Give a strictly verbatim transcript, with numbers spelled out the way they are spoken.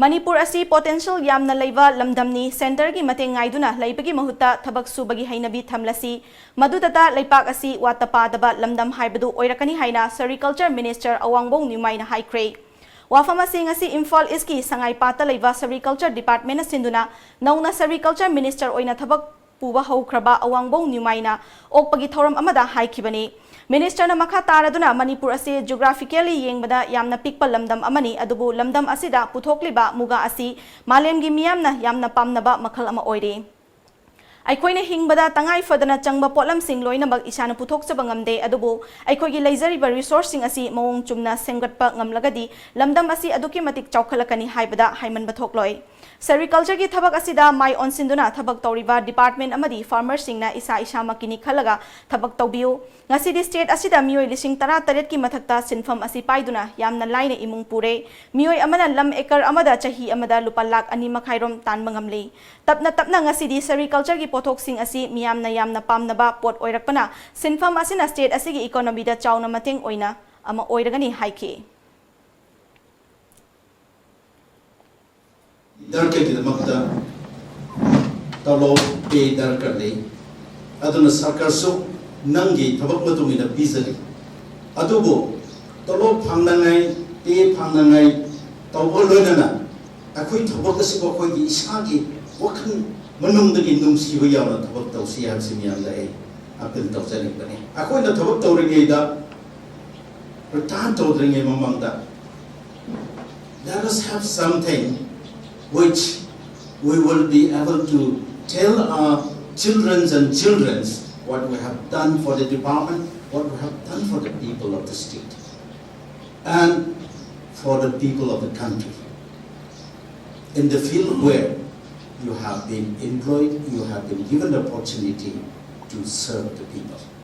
ꯃꯅꯤꯄꯨꯔ ꯑꯁꯤ ꯄꯣꯇꯦꯟꯁꯤꯌꯦꯜ ꯌꯥꯝꯅ ꯂꯩꯕ ꯂꯝꯗꯝꯅꯤ꯫ ꯁꯦꯟꯇꯔꯒꯤ ꯃꯇꯦꯡ ꯉꯥꯏꯗꯨꯅ ꯂꯩꯕꯒꯤ ꯃꯍꯨꯠꯇ ꯊꯕꯛ ꯁꯨꯕꯒꯤ ꯍꯩꯅꯕꯤ ꯊꯝꯂꯁꯤ꯫ ꯃꯗꯨꯗꯇ ꯂꯩꯄꯥꯛ ꯑꯁꯤ ꯋꯥꯠꯇ ꯄꯥꯗꯕ ꯂꯝꯗꯝ ꯍꯥꯏꯕꯗꯨ ꯑꯣꯏꯔꯛꯀꯅꯤ ꯍꯥꯏꯅ ꯁꯦꯔꯤꯀꯜꯆꯔ ꯃꯤꯅꯤꯁꯇꯔ ꯑꯋꯥꯡꯕꯧ ꯅ꯭ꯌꯨꯃꯥꯏꯅ ꯍꯥꯏꯈ꯭ꯔꯦ꯫ ꯋꯥꯐꯝ ꯑꯁꯤ ꯉꯁꯤ ꯏꯝꯐꯥꯜ ꯏꯁꯀꯤ ꯁꯉꯥꯏꯄꯥꯠꯇ ꯂꯩꯕ ꯁꯦꯔꯤꯀꯜꯆꯔ ꯗꯤꯄꯥꯔꯠꯃꯦꯟꯅ ꯁꯤꯟꯗꯨꯅ ꯅꯧꯅ ꯁꯦꯔꯤꯀꯜꯆꯔ ꯃꯤꯅꯤꯁꯇꯔ ꯑꯣꯏꯅ ꯊꯕꯛ ꯄꯨꯕ ꯍꯧꯈ꯭ꯔꯕ ꯑꯋꯥꯡꯕꯧ ꯅ꯭ꯌꯨꯃꯥꯏꯅ ꯑꯣꯛꯄꯒꯤ ꯊꯧꯔꯝ ꯑꯃꯗ ꯍꯥꯏꯈꯤꯕꯅꯤ꯫ ꯃꯤꯅꯤꯁꯇꯔꯅ ꯃꯈꯥ ꯇꯥꯔꯗꯨꯅ ꯃꯅꯤꯄꯨꯔ ꯑꯁꯤ ꯖꯤꯑꯣꯒ꯭ꯔꯥꯐꯤꯀꯦꯜꯂꯤ ꯌꯦꯡꯕꯗ ꯌꯥꯝꯅ ꯄꯤꯛꯄ ꯂꯝꯗꯝ ꯑꯃꯅꯤ, ꯑꯗꯨꯕꯨ ꯂꯝꯗꯝ ꯑꯁꯤꯗ ꯄꯨꯊꯣꯛꯂꯤꯕ ꯃꯨꯒꯥ ꯑꯁꯤ ꯃꯥꯂꯦꯝꯒꯤ ꯃꯤꯌꯥꯝꯅ ꯌꯥꯝꯅ ꯄꯥꯝꯅꯕ ꯃꯈꯜ ꯑꯃ ꯑꯣꯏꯔꯤ꯫ ꯑꯩꯈꯣꯏꯅ ꯍꯤꯡꯕꯗ ꯇꯉꯥꯏ ꯐꯗꯅ ꯆꯪꯕ ꯄꯣꯠꯂꯝꯁꯤꯡ ꯂꯣꯏꯅꯃꯛ ꯏꯁꯥꯅ ꯄꯨꯊꯣꯛꯆꯕ ꯉꯝꯗꯦ, ꯑꯗꯨꯕꯨ ꯑꯩꯈꯣꯏꯒꯤ ꯂꯩꯖꯔꯤꯕ ꯔꯤꯁꯣꯔꯁꯁꯤꯡ ꯑꯁꯤ ꯃꯑꯣꯡ ꯆꯨꯝꯅ ꯁꯦꯝꯒꯠꯄ ꯉꯝꯂꯒꯗꯤ ꯂꯝꯗꯝ ꯑꯁꯤ ꯑꯗꯨꯛꯀꯤ ꯃꯇꯤꯛ ꯆꯥꯎꯈꯠꯂꯛꯀꯅꯤ ꯍꯥꯏꯕꯗ ꯍꯥꯏꯃꯟꯕ ꯊꯣꯛꯂꯣꯏ꯫ ꯁꯦꯔꯤꯀꯜꯆꯔꯒꯤ ꯊꯕꯛ ꯑꯁꯤꯗ ꯃꯥꯏ ꯑꯣꯟꯁꯤꯟꯗꯨꯅ ꯊꯕꯛ ꯇꯧꯔꯤꯕ ꯗꯤꯄꯥꯔꯠꯃꯦꯟ ꯑꯃꯗꯤ ꯐꯥꯔꯃꯔꯁꯤꯡꯅ ꯏꯁꯥ ꯏꯁꯥꯃꯛꯀꯤꯅꯤ ꯈꯜꯂꯒ ꯊꯕꯛ ꯇꯧꯕꯤꯌꯨ꯫ ꯉꯁꯤꯗꯤ ꯁ꯭ꯇꯦꯠ ꯑꯁꯤꯗ ꯃꯤꯑꯣꯏ ꯂꯤꯁꯤꯡ ꯇꯔꯥ ꯇꯔꯦꯠꯀꯤ ꯃꯊꯛꯇ ꯁꯤꯟꯐꯝ ꯑꯁꯤ ꯄꯥꯏꯗꯨꯅ ꯌꯥꯝꯅ ꯂꯥꯏꯅ ꯏꯃꯨꯡ ꯄꯨꯔꯦ꯫ ꯃꯤꯑꯣꯏ ꯑꯃꯅ ꯂꯝ ꯑꯦꯀꯔ ꯑꯃꯗ ꯆꯍꯤ ꯑꯃꯗ ꯂꯨꯄꯥ ꯂꯥꯈ ꯑꯅꯤ ꯃꯈꯥꯏꯔꯣꯝ ꯇꯥꯟꯕ ꯉꯝꯂꯤ꯫ ꯇꯞꯅ ꯇꯞꯅ ꯉꯁꯤꯗꯤ ꯁꯦꯔꯤꯀꯜꯆꯔꯒꯤ ꯄꯣꯠꯊꯣꯛꯁꯤꯡ ꯑꯁꯤ ꯃꯤꯌꯥꯝꯅ ꯌꯥꯝꯅ ꯄꯥꯝꯅꯕ ꯄꯣꯠ ꯑꯣꯏꯔꯛꯄꯅ ꯁꯤꯟꯐꯝ ꯑꯁꯤꯅ ꯁ꯭ꯇꯦꯠ ꯑꯁꯤꯒꯤ ꯏꯀꯣꯅꯣꯃꯤꯗ ꯆꯥꯎꯅ ꯃꯇꯦꯡ ꯑꯣꯏꯅ ꯑꯃ ꯑꯣꯏꯔꯒꯅꯤ ꯍꯥꯏꯈꯤ꯫ ꯗꯔꯀꯥꯔꯒꯤꯗꯃꯛꯇ ꯇꯣꯂꯣꯞ ꯄꯦ ꯗꯔꯀꯥꯔ ꯂꯩ꯫ ꯑꯗꯨꯅ ꯁꯔꯀꯥꯔꯁꯨ ꯅꯪꯒꯤ ꯊꯕꯛ ꯃꯇꯨꯡ ꯏꯟꯅ ꯄꯤꯖꯒꯅꯤ꯫ ꯑꯗꯨꯕꯨ ꯇꯣꯂꯣꯞ ꯐꯪꯅꯉꯥꯏ, ꯄꯦ ꯐꯪꯅꯉꯥꯏ ꯇꯧꯕ ꯂꯣꯏꯅꯅ ꯑꯩꯈꯣꯏ ꯊꯕꯛ ꯑꯁꯤꯕꯨ ꯑꯩꯈꯣꯏꯒꯤ ꯏꯁꯥꯒꯤ ꯋꯥꯈꯜ ꯃꯅꯨꯡꯗꯒꯤ ꯅꯨꯡꯁꯤꯕ ꯌꯥꯎꯅ ꯊꯕꯛ ꯇꯧꯁꯤ ꯍꯥꯏꯕꯁꯤ ꯃꯤꯌꯥꯝꯗ ꯑꯩ ꯑꯄꯤꯜ ꯇꯧꯖꯅꯤꯡꯕꯅꯤ꯫ ꯑꯩꯈꯣꯏꯅ ꯊꯕꯛ ꯇꯧꯔꯤꯉꯩꯗ ꯔꯤꯇꯥꯌꯔ ꯇꯧꯗ꯭ꯔꯤꯉꯩ ꯃꯃꯥꯡꯗ let us have something which we will be able to tell our children's and children's what we have done for the department, what we have done for the people of the state and for the people of the country in the field where you have been employed, you have been given the opportunity to serve the people.